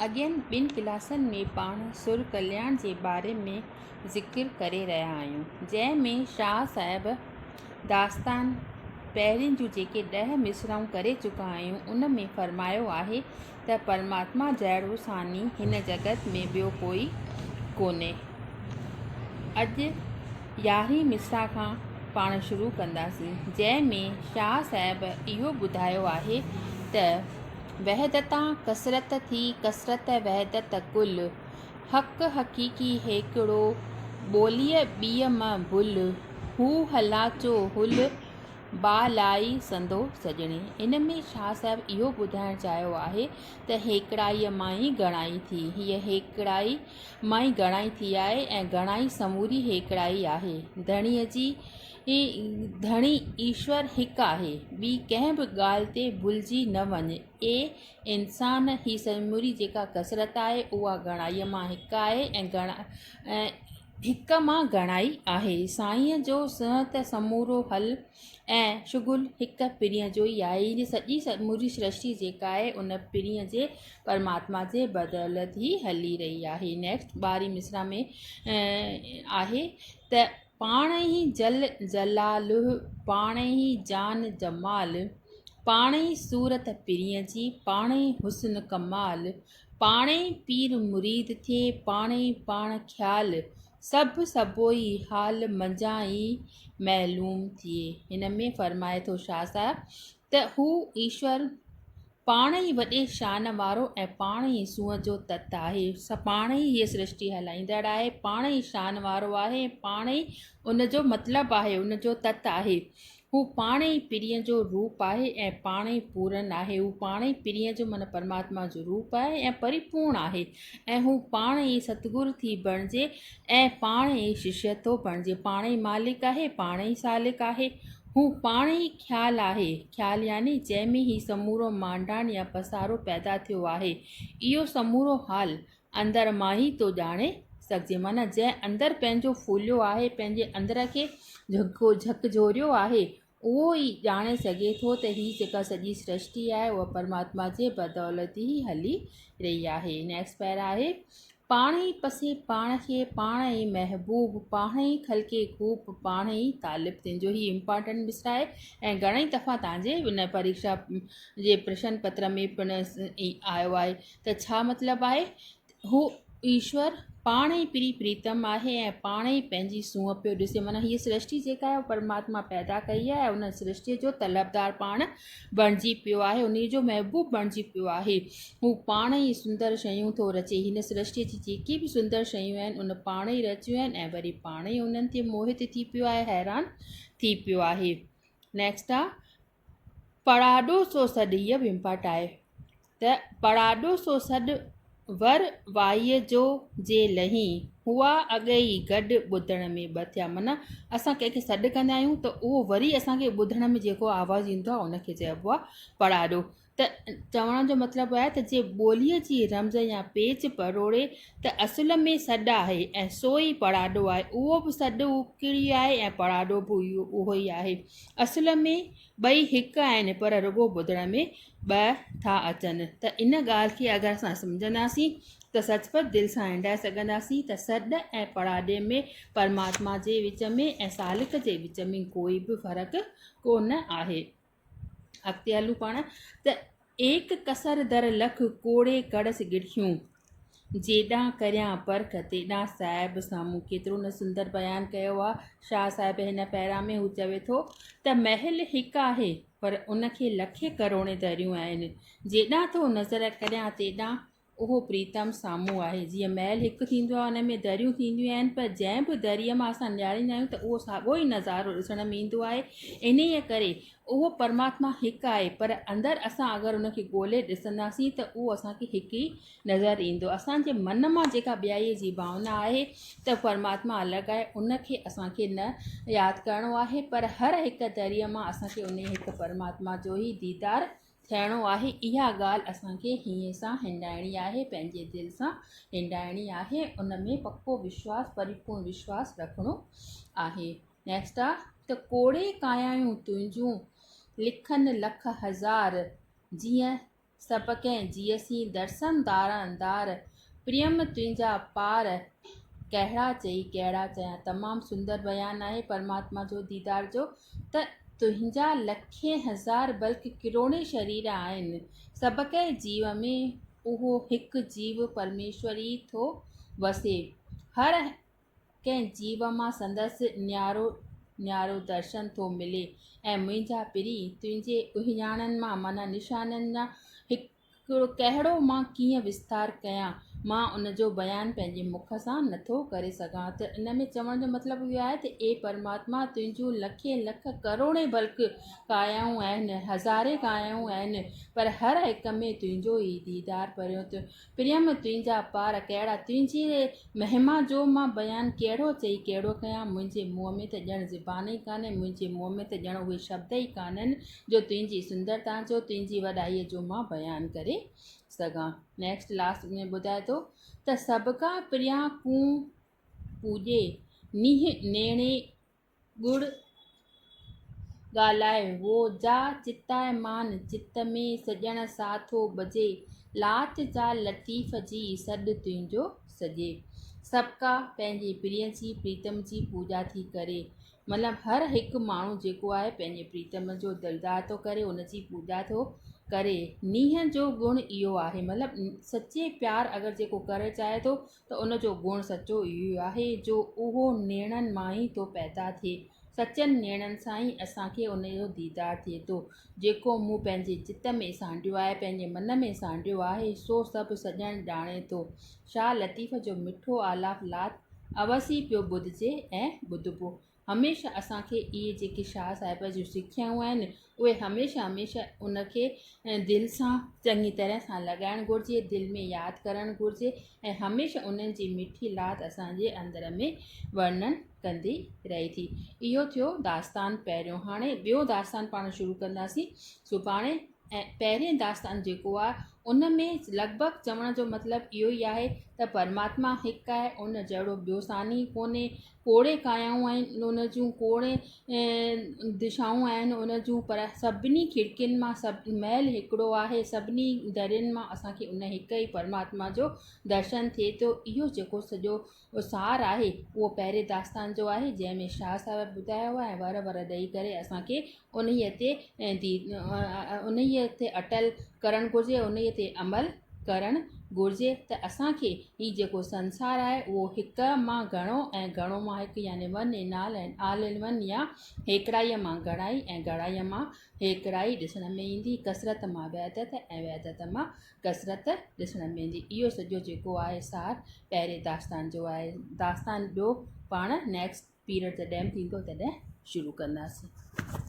اڳين ٻن ڪلاسن ۾ پاڻ سر ڪلياڻ جي باري ۾ ذڪر ڪري رهيا آهيون، جنهن ۾ شاهه صاحب داستان پهرين جون جيڪي ڏهه مصرعون ڪري چڪا آهيون، ان ۾ فرمايو آهي ته پرماتما جهڙو ثاني هن جڳت ۾ ٻيو ڪوئي ڪونهي. اڄ يارهين مصرع کان پاڻ شروع ڪنداسين، جنهن ۾ شاهه صاحب اهو ٻڌايو آهي ته. وحدتان ڪثرت ٿي، ڪثرت وحدت ڪل. حق حقيقي هيڪڙو، ٻوليء ٻيء م ڀل. هو هلاچو هل، بالائي سندو سڄڻي. ان ۾ شاهه صاحب اهو ٻڌائڻ چاهيو آهي ته هيڪڙائيء مان ئي گهڻائي ٿي. هيء هيڪڙائي مان ئي گهڻائي ٿي آهي ۽ گهڻائي سموري هيڪڙائي آهي. ڌڻيء جي ڌڻي ايشور هڪ آهي، ٻي ڪنهن به ڳالهه تي ڀلجي نه وڃ. اي انسان! هي سموري جيڪا ڪثرت آهي، اها گهڻائيء مان هڪ آهي ۽ هڪ مان گهڻائي آهي. سائينء جو سنهت سمورو هل ۽ شغل هڪ پرينء جو ئي آهي. هيء سڄي سموري سرشٽي جيڪا آهي، ان پرينء جي پرماتما جي بدولت ئي هلي رهي آهي. نيڪسٽ ٻارهين مصرع ۾ آهي ته. پاڻ ئي جل جلاله، پاڻ ئي جان جمال، پاڻ ئي صورت پرينء جي، پاڻ ئي حسن ڪمال، پاڻ ئي پير مريد ٿئي، پاڻ ئي پاڻ خيال، سڀ سڀوئي حال منجهان ئي معلوم ٿئي. هن ۾ فرمائي ٿو شاهه صاحب ته هو ايشور پاڻ ئي وڏي شان وارو ۽ پاڻ ئي سونهن جو تت آهي. پاڻ ئي هيء سرشٽي هلائيندڙ آهي، پاڻ ئي شان وارو آهي ۽ پاڻ ئي ان جو مطلب آهي، ان جو تت آهي. هو پاڻ ئي پرينء جو روپ آهي ۽ پاڻ ئي پورن آهي. هو پاڻ ئي پرينء جو معنيٰ پرماتما جو روپ آهي ۽ پريپورڻ آهي ۽ هو پاڻ ئي ستگرو ٿي بڻجي ۽ پاڻ ئي ششيه ٿو بڻجي. پاڻ ئي مالڪ آهي، پاڻ ئي سالڪ آهي. هو پاڻ ئي خيال آهي. خيال يعني جنهن ۾ هي سمورو مانڊاڻ يا پسارو پيدا ٿيو آهي. اهو سمورو حال اندر مان ئي ٿو ڄاڻي سگهجي. معنيٰ جنهن اندر پنهنجو ڦوليو آهي، پنهنجي اندر کي جهڪو جهڪجهوريو آهي، اهو ئي ڄاڻي سگهي ٿو ته هي جيڪا سڄي سرشٽي آهي، اها پرماتما جي بدولت ئي هلي رهي آهي. نيڪسٽ پيرا آهي. پاڻ ئي پسي پاڻ کي، پاڻ ئي محبوب، پاڻ ئي خلقي خوب، پاڻ ئي طالب تنهنجو هي امپارٽنٽ مصرع آهي ۽ گهڻئي دفعا توهان جي ان پريڪشا جي پرشن پتر ۾ پڻ آيو آهي ته ڇا مطلب آهي هو ايشور پاڻ ئي پري پريتم آهي ۽ پاڻ ئي پنهنجي سونهن پيو ڏسي معنيٰ هيء سرشٽي جيڪا آهي پرماتما پيدا ڪئي آهي ان سرشٽيء جو طلبدار پاڻ بڻجي پيو آهي، انهيء جو محبوب بڻجي پيو آهي. هو پاڻ ئي سندر شيون ٿو رچي. هن سرشٽيء جي جيڪي به سندر شيون آهن، ان پاڻ ئي رچيون آهن ۽ وري پاڻ ئي انهن تي موهت ٿي پيو آهي، حيران ٿي پيو آهي. نيڪسٽ آ پڙاڏو سو سڏ هيء به امپارٽ آهي ته پڙاڏو سو سڏ ور وائيء جو جي لهين، هئا اڳي ئي گڏ ٻڌڻ ۾ ٻه ٿيا. معنيٰ اسان ڪنهن کي سڏ ڪندا آهيون ته اهو وري اسان کي ٻڌڻ ۾ جيڪو آواز ايندو آهي ان کي چئبو آهي پڙاڏو. ته چوڻ جو مطلب آهي ته جي ٻوليء جي رمز يا پيچ پروڙي ته اصل ۾ سڏ آهي ۽ سو ئي پڙاڏو آهي. اهو به سڏ اڪڙي آهي ۽ پڙاڏو به اهو ئي آهي. اصل ۾ ٻئي هڪ آهن پر رڳو ٻڌڻ ۾ ٻه ٿا اچن ته ان ڳالهه کي اگر اسان سمجهنداسين ته سچ پچ دل سان هنڊائي سگهنداسين ته سڏ ۽ پڙاڏي ۾ پرماتما جي وچ ۾ ۽ سالڪ جي وچ ۾ ڪوئي به فرق ڪونه آهي. اڳتي هلون پاڻ ته ايڪ ڪسر در لک ڪوڙي ڪڙس ڳڙکيون، جيڏانهن ڪريان پرک تيڏانهن صاحب سامهون ڪيترو نه سندر بيان ڪيو آ شاهه صاحب هن پيرا ۾ هو چوي ٿو ته محل هڪ آهي پر ان کي لکين ڪروڙين دريون آهن جيڏانهن ٿو نظر ڪريان تيڏانهن اهو پريتم سامهون آهي. جيئن محل هڪ ٿيندو آهي، ان ۾ دريون ٿينديون آهن، پر جنهن به دريء مان اسان نهاريندا آهيون ته اهو ساڳيو ئي نظارو ڏسڻ ۾ ايندو آهي. انهيء ڪري اهو پرماتما هڪ آهي، پر اندر اسان اگر ان کي ڳولي ڏسنداسين ته اهو اسان کي هڪ ئي نظر ايندو. اسان جي من مان جيڪا ٻيائيء جي ڀاونا آهي ته پرماتما الڳ آهي، ان کي اسان کي نه ياد ڪرڻو آهي، پر هر هڪ دريء مان اسان کي انهيء هڪ پرماتما جو ئي ديدار ٿيڻو آهي، اها ڳالهه اسان کي هينئين سان هنڊائڻي آهي، پنهنجي دل سان هنڊائڻي آهي، ان ۾ پڪو وشواس، پريپورڻ وشواس رکڻو آهي. نيڪسٽ آ ته ڪوڙي ڪايائون تنهنجون، لکن لک هزار، جيئن سڀ ڪنهن جيء سين درسن داران دار، پريم تنهنجا پار، ڪهڙا چئي ڪهڙا چيان. تمام سندر بيان آهي پرماتما جو ديدار جو ته تنهنجا لکين هزار بلڪ ڪروڙين شرير آهن، سڀ ڪنهن جيو ۾ اهو هڪ جيو پرميشور ئي ٿو وسي. هر ڪنهن جيو مان سندس نيارو نيارو درشن ٿو ملي ۽ منهنجا پرين تنهنجي اهڃاڻن مان معنيٰ نشانن مان هڪڙو ڪهڙو مان ڪيئن وستار ڪيان، مان ان جو بيان پنهنجي مک سان نٿو ڪري سگهان ته ان ۾ چوڻ جو مطلب اهو آهي ته اي پرماتما تنهنجون لکين لک ڪروڙين بلڪ ڪايائون آهن، هزارين ڪايائون آهن پر هر هڪ ۾ تنهنجو ئي ديدار پريون پريم تنهنجا پار ڪهڙا، تنهنجي مهما جو مان بيان ڪهڙو چئي ڪهڙو ڪيان، منهنجي منهن ۾ ته ڄڻ زبان ئي ڪانهي، منهنجي منهن ۾ ته ڄڻ اهي شبد ئي ڪانهن جو تنهنجي سندرتا جو، تنهنجي وڏائيء جو مان بيان ڪري سگهان. نيڪسٽ لاسٽ ۾ ٻڌائي ٿو ته سڀڪا پريان ڪون پوڄي، نينهن نيڻي ڳڙ ڳالهائي، وو جا چتائي مان چت ۾، سڄڻ سا ٿو ٻجي، لات جا لطيف جي، سڏ تنهنجو سڄي. سڀڪا پنهنجي پرينء جي، پريتم جي پوڄا ٿي ڪري. مطلب هر هڪ ماڻهو جيڪو آهي پنهنجي پريتم جو دلدار ٿو ڪري، ان جي پوڄا ٿو ڪري. نينهن جو گڻ اهو آهي، مطلب سچي پيار اگر جيڪو ڪرڻ چاهي ٿو ته ان جو گڻ سچو اهو آهي جو اهو نيڻن مان ئي ٿو پيدا ٿئي. سچن نيڻن سان ئي اسان کي ان جو ديدار ٿئي ٿو. جيڪو مون پنهنجي چت ۾ سانڍيو آهي، پنهنجي من ۾ سانڍيو آهي، سو سڀ سڄڻ ڄاڻي ٿو. شاهه لطيف جو مٺو آلاپ لات اوس ئي پيو ٻڌجي ۽ ٻڌبو. هميشه اسان کي اهي جيڪي شاهه صاحب جون سکيائون آهن اهي هميشه هميشه ان کي دل سان چڱي طرح سان لڳائڻ گهرجي دل ۾ ياد ڪرڻ گهرجي ۽ هميشه انهن جي مٺي لات اسان جي اندر ۾ ورنن ڪندي رهي ٿي. اهو ٿيو داستان پهريون. هاڻي ٻيو داستان پاڻ شروع ڪنداسين سڀاڻي ۽ پهرين داستان جيڪو آهي ان ۾ لڳ ڀڳ چوڻ جو مطلب اهو ئي آهي ته پرماتما هڪ آهي ان جهڙو ٻيو ثاني ڪونهي کوڙي ڪايائون آهن ان جون کوڙي دشائون آهن ان جون پر سڀني کڙڪين مان سڀ محل هڪڙو آهي سڀني درين مان اسان کي ان هڪ ئي پرماتما جو درشن ٿئي ٿو اهو جيڪو سڄو سار آهي اهو پهرين داستان جو آهي جنهن ۾ شاهه صاحب ٻڌايو آهي ۽ ور ور ڏئي ڪري اسان کي انهيء تي انهيء تي اٽل ڪرڻ گهرجي انهيء تي عمل ڪرڻ گهرجي ته اسان کي هي جيڪو سنسار آهي اهو هڪ مان گهڻو ۽ گهڻو مان هڪ يعني one in all and all in one يا هيڪڙائيء مان گهڻائي ۽ گهڻائيء مان هيڪڙائي ڏسڻ ۾ ايندي، ڪثرت مان وحدت ۽ وحدت مان ڪثرت ڏسڻ ۾ ايندي. اهو سڄو جيڪو آهي سار پهرين داستان جو آهي. داستان ٻيو پاڻ نيڪسٽ پيريڊ جڏهن به ٿيندو تڏهن شروع ڪنداسين.